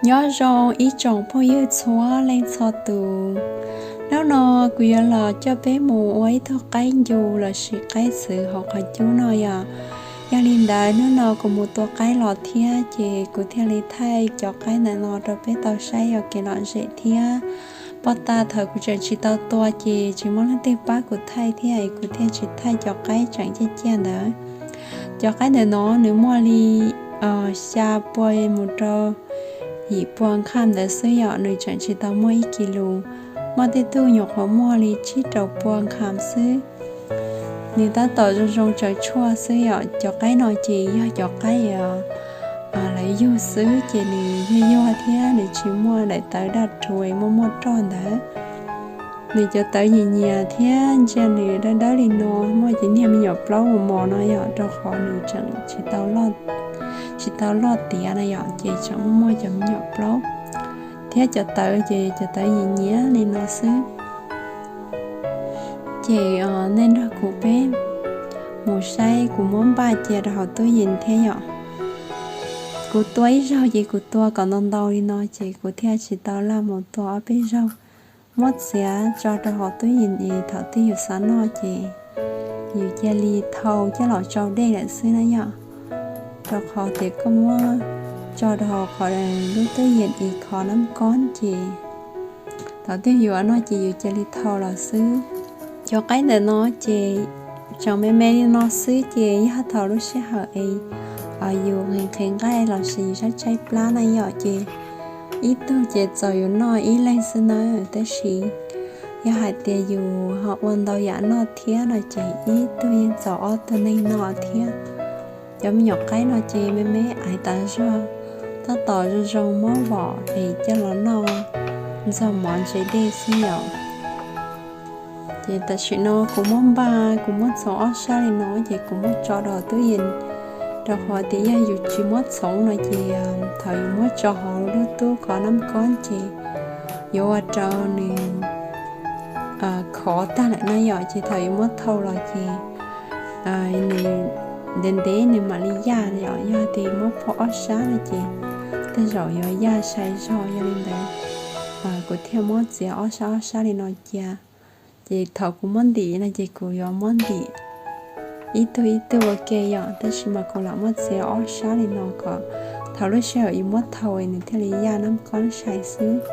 Nyob zoo ib tsoom phooj ywg txhua leej txhua tus. Hnub no kuv yuav los coj peb mus ua ib tug qaib ncu lossis qaib txhwv hauv qhov cub no yom. Yog li ntawd hnub no kuv mus tua qaib los thiab ces kuv thiaj li thaij cov qaib ntawm no rau peb tau saib ua kev lom zem thiab. Pos tas thaum kuv tseem tsis tau tua ces tsis muaj leej twg pab kuv thaij thiab es kuv thiaj tsis thaij cov qaib tseem ciaj ciaj ntawd. Cov qaib ntawm no nws muaj li xya pua mus rau yim pua nkham ntawd xwb yom, nws tseem tsis tau muaj ib kis lus. Muaj tej tug nyuam qhuav muaj li tsib rau pua nkham xwb. Nws tab tom zoo zoo tsaws tshuaj xwb yom. Cov qaib no ces yog cov qaib lawv yug xwb ces nws yuag yuag thiab nws tsis muaj daim tawv daj rhuv muaj muaj roj ntawd. Nws cov tawv nyias nyias thiab ntsia nws dawb dawb li no, muaj cov niag me nyuam plaub mos mos no yom, rau qhov nws tseem tsis tau loj tiav na yom, ces tseem muaj muaj cov me nyuam plaub thiab cov tawv ces cov tawv nyias nyias li no xwb. Ces nej nrog kuv peb mus saib kuv muab npaj cia rau hauv tub yees thiab yom. Kuv tua ib zaug ces kuv tua kom ntau ntau li no ces kuv thiaj tsis tau laj mus tua ob peb zaug. Muab txiav tso rau hauv tub yees es thaum twg yus xav noj ces yus cia li thau coj los tsau dej lawm xwb na yom. Rau qhov tias koj muab tso rau hauv qhov lub tub yees es kho nab koob ces thaum twg yus noj ces yus cia li thau los xwb. Cov qaib ntawm no ces tseem me me li no xwb ces yog thaum lub sij hawm es yus nqhis nqhis nqaij lossis yus tshaib tshaib plab na yom ces ib tug ces txaus yus noj ib leeg xwb nawb. Tab sis yog hais tias yus ho ua ntau yam noj thiab no ces ib tug yeej txaus ob tug neeg noj thiab. Cov me nyuam qaib no ces me me aiv tas zog, tab tom zoo zoo muab vom es coj los noj ntxuag mov ntse dej xwb yom. Ces tam sim no kuv muab npaj, kuv muab txhoov ob sab li no ces kuv muab tso rau tub yees, rau qhov tias yog yus tsis muab txhoov no ces thaum yus muab tso hauv lub tub kho nab koob ces yuav ua rau nws khov tag lawm na yom. Ces thaum yus muab thau los ces nws ntev ntev nws mam li yaj yom. Yog tias muab phua ob sab no ces tej zaum yuav yaj sai zog. Yog li ntawd kuv thiaj muab txiav ob sab ob sab li no cia. Ces thaum kuv muab ntim no ces kuv yuav muab ntim ib tug ib tug ua ke yom, tab sis mas kuv lam muab txiav ob sab li no kom thaum lub sij hawm yus muab thau nws thiaj li yaj nab koob sai xwb.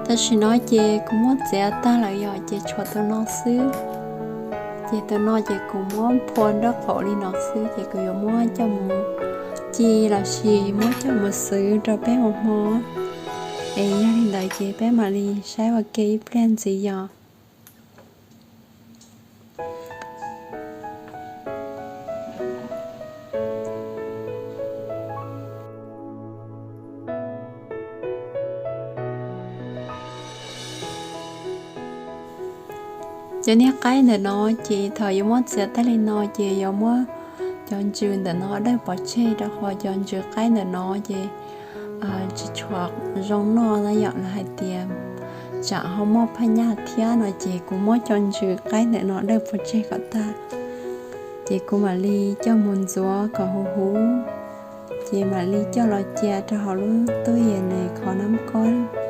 Tam sim no ces kuv muab txiav tag lawm yom, ces tshuav tus no xwb. Ces tus no ces kuv muab phua nraub qaum li no xwb, ces kuv yuav muab coj mus ci lossis muab coj mus xwv rau peb mus hmo. Es yog li ntawd ces peb mam li saib ua ke ib pliag ntxiv yom. Cov niag qaib ntawm no ces thaum yuav muab txiav tag li no ces yuav muab cov ntsws ntawm no dawj pov tseg, rau qhov cov ntsws qaib ntawm no ces tsis tshua zoo noj na yom, los hais tias tsam ho muaj phaj nyaj thiab no ces kuv muab cov ntsws qaib ntawm no dawj pov tseg kom tag. Ces kuv mam li coj mus ntxuav kom huv huv, ces mam li coj los cia rau hauv lub tub yees kho nab koob.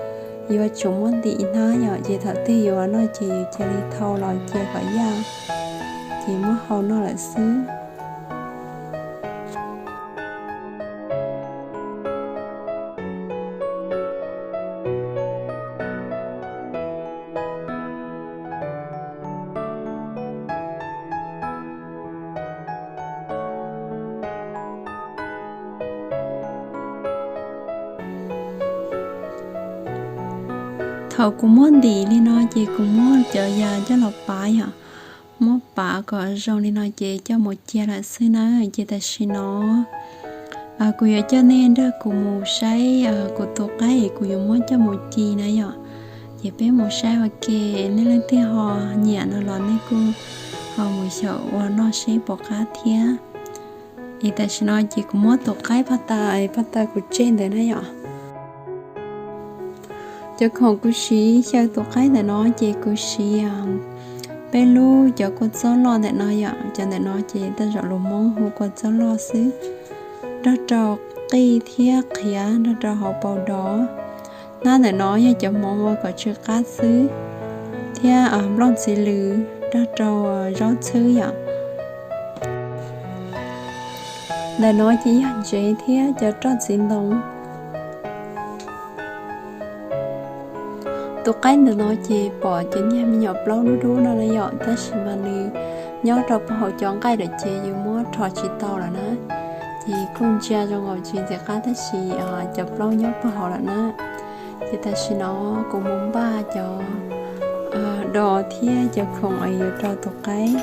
Yuav tsum muab ntim hnab yom, ces thaum twg yuav noj ces yus cia li thau los cia kom yaj, ces muab hau noj lawm xwb. Thaum kuv muab ntim li no ces kuv muab cov yas coj los pav yom, muab pav kom zoo li no ces coj mus cia lawm xwb na. Ces tam sim no kuv yuav coj nej nrog kuv mus saib kuv tus qaib es kuv yuav muab coj mus ci na yom. Ces peb mus saib ua ke, nej leej twg ho nyiam no los nej kuj ho mus xyaum ua noj seb puas qab thiab. Es tam sim no ces kuv muab tus qaib pag tas, pag tas kuv tseg ntawd na yom. Cov khoom kuv siv xyaw tus qaib ntawm no ces kuv siv peb lub cov kua txob loj ntawm no yom. Cov ntawm no ces tej zaum lus Hmoob hu kua txob loj xwb, nrog rau qij thiab qhiav nrog rau hauv paus dov. Hnab ntawm no yog cov hmoov ua kom tsw qab xwb, thiab nplooj txiv lws nrog rau zaub txhwb yom. Ntawm no ces yog ntsev thiab cov roj txiv ntoo. Tus qaib ntawm no ces pom cov niag me nyuam plaub dub dub no na yom, tab sis mas nws nyob rau puag hauv cov nqaij lawm ces yus muab rho tsis tau lawm na. Ces kuj ntsia zoo nkaus tsis ntxim qab tab sis cov plaub nyob puag hauv lawm na. Ces tam sim no kuv mus npaj cov dos thiab cov khoom uas yuav rau tus qaib.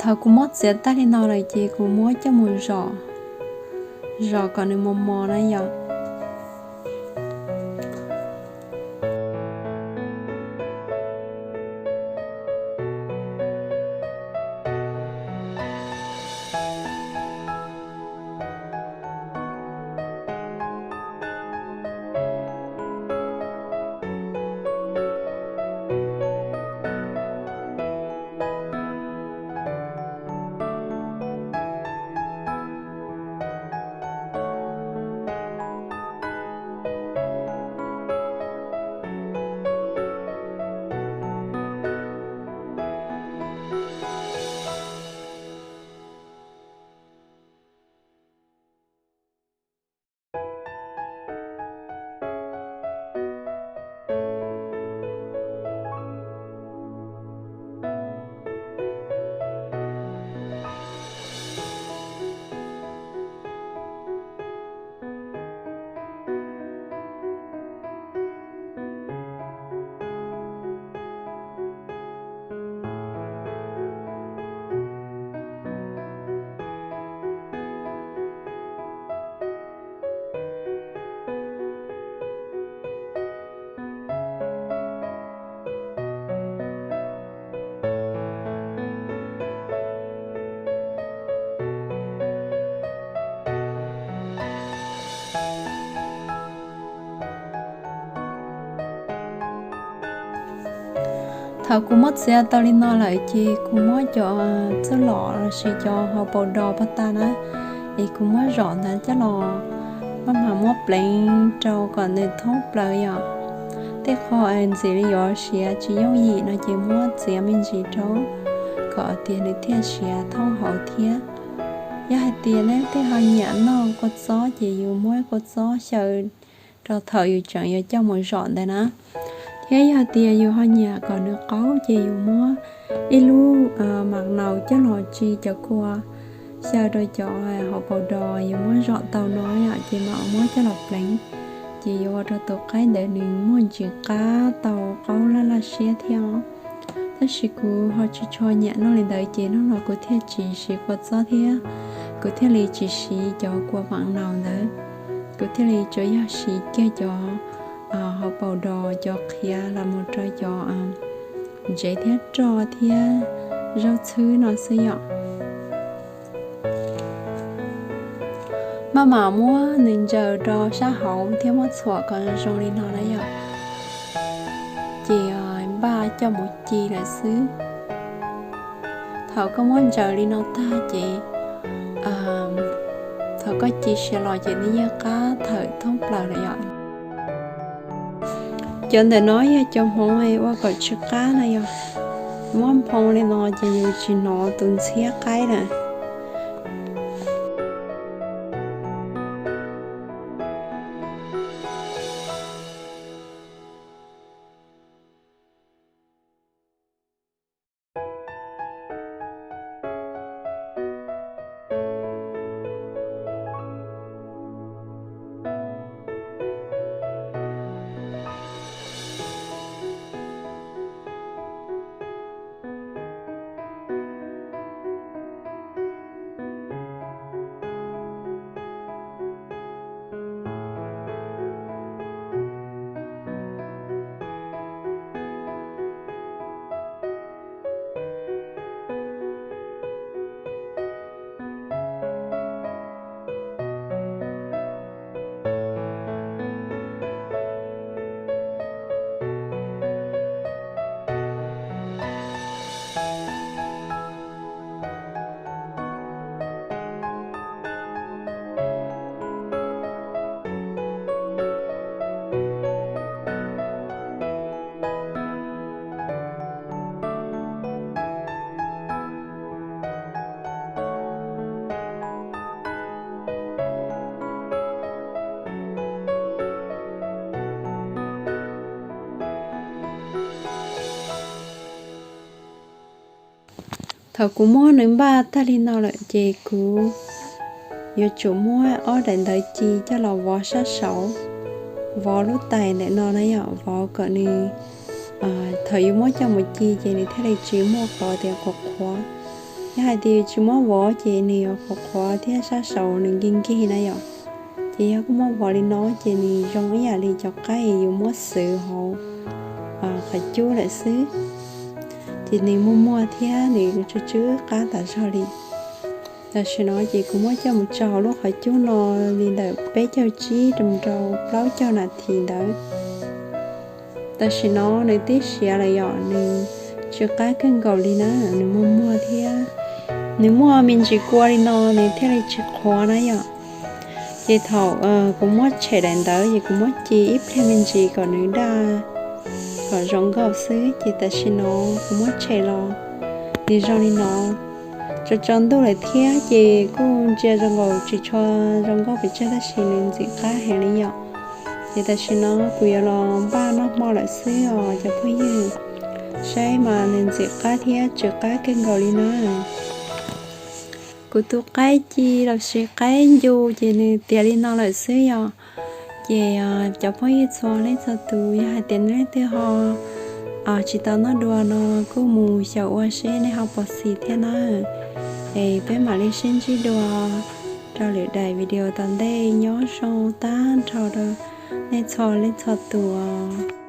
Thaum kuv muab txiav tag li no lawm ces kuv muab coj mus zom, zom kom nws mos mos na yom. Thaum kuv muab txiav tau li no lawm ces kuv muab cov txuj lom lossis cov hauv paus dos pag tas na, es kuv muab zom ntawd coj los, maj mam muab pleev rau kom nws thoob plaws yom. Tej qho ntxim li yuav siav tsis yooj yim no ces muab txiav me ntsis rau kom tias nws thiaj siav thoob hauv thiab. Yog hais tias nej tej ho nyiam noj kua txob ces yus muab kua txob xyaw rau thaum yus tseem yuav coj mus zom ntawd na. Thiab yog tias yus ho nyiam kom nws qaub ces yus muab ib lub mam naus coj los tsi cov kua xyaw rau cov hauv paus dos yus muab zom tau no yom, ces mam muab coj los pleev, ces yuav ua rau tus qaib ntawd nws muaj ntsis qab tau qaub laj laj siab thiab os. Tab sis kuv ho tsis tshua nyiam noj li ntawd ces hnub no kuv thiaj tsis siv kua txob thiab kuv thiaj li tsis siv cov kua mam naus ntawd. Kuv thiaj li tsuas yog siv kiag cov hauv paus dos cov qhiav los mus rau cov ntsev thiab roj thiab zaub txhwb no xwb yom. Maj mam muab nws ntsaws rau sab hauv thiab muab txhuam kom zoo li no na yom. Ces npaj coj mus ci lawm xwb. Thaum koj muab ntsaws li no tag ces thaum koj ci siav los ces nws yeej qab thawm thoob plaws lawm yom. Cov ntawm no yog cov hmoov ua kom tsis qab na yom. Muab nphoo li no ces yus tsis hnov tus ntxhiab qaib na. Thaum kuv muab nws npaj tag li no lawm ces kuv yuav tsum muab ob daim ntawv ci coj los vov sab saud, vov lub tais ntawm no na yom, vov kom nws, thaum yus muab coj mus ci ces nws thiaj li tsis muaj qhov tias qhuav qhuav. Yog hais tias yus tsis muab vov ces nws yuav qhuav qhuav thiab sab saud nws nkig nkig na yom. Ces yog koj muab vov li no ces nws zoo ib yam li cov qaib yus muab xwv hauv qhov cub lawm xwb. Ces nws muag muag thiab nws tsw tsw qab tas zog li. Tam sim no ces kuv muab coj mus tso hauv lub qhov cub no li ntawm peb caug tsib rau rau plaub caug nas this ntawd. Tam sim no nws twb siav lawm yom, nws tsw qab kawg nkaus li na, nws muag muag thiab nws muaj me ntsis kua li no nws thiaj li tsis qhuav na yom. Ces thaum kuv muab tshem daim ntawv ces kuv muab ci ib pliag me ntsis kom nws daj kom zoo nkauj xwb. Ces tam sim no kuv muab tshem los nws zoo li no. Tsaus tsaus ntuj lawm thiab ces kuj ntsia zoo nkaus tsis tshua zoo nkauj pes tsawg tab sis nws ntxim qab heev li yom. Ces tam sim no kuv yuav los npaj noj hmo lawm xwb os cov phooj ywg. Saib mas nws ntxim qab thiab tsw qab kawg nkaus li na. Kuv tus qaib ci los sis qaib ncu ces nws tiav li no lawm xwb yom. Ces cov phooj ywg txhua leej txhua tus yog hais tias nej leej twg ho tsis tau noj dua no kuj mus xyaum ua seb nej ho pom xis thiab na. Es peb mam li sib ntsib dua rau lwm daim video tom ntej, nyob zoo tag nrho rau nej txhua leej txhua tus os.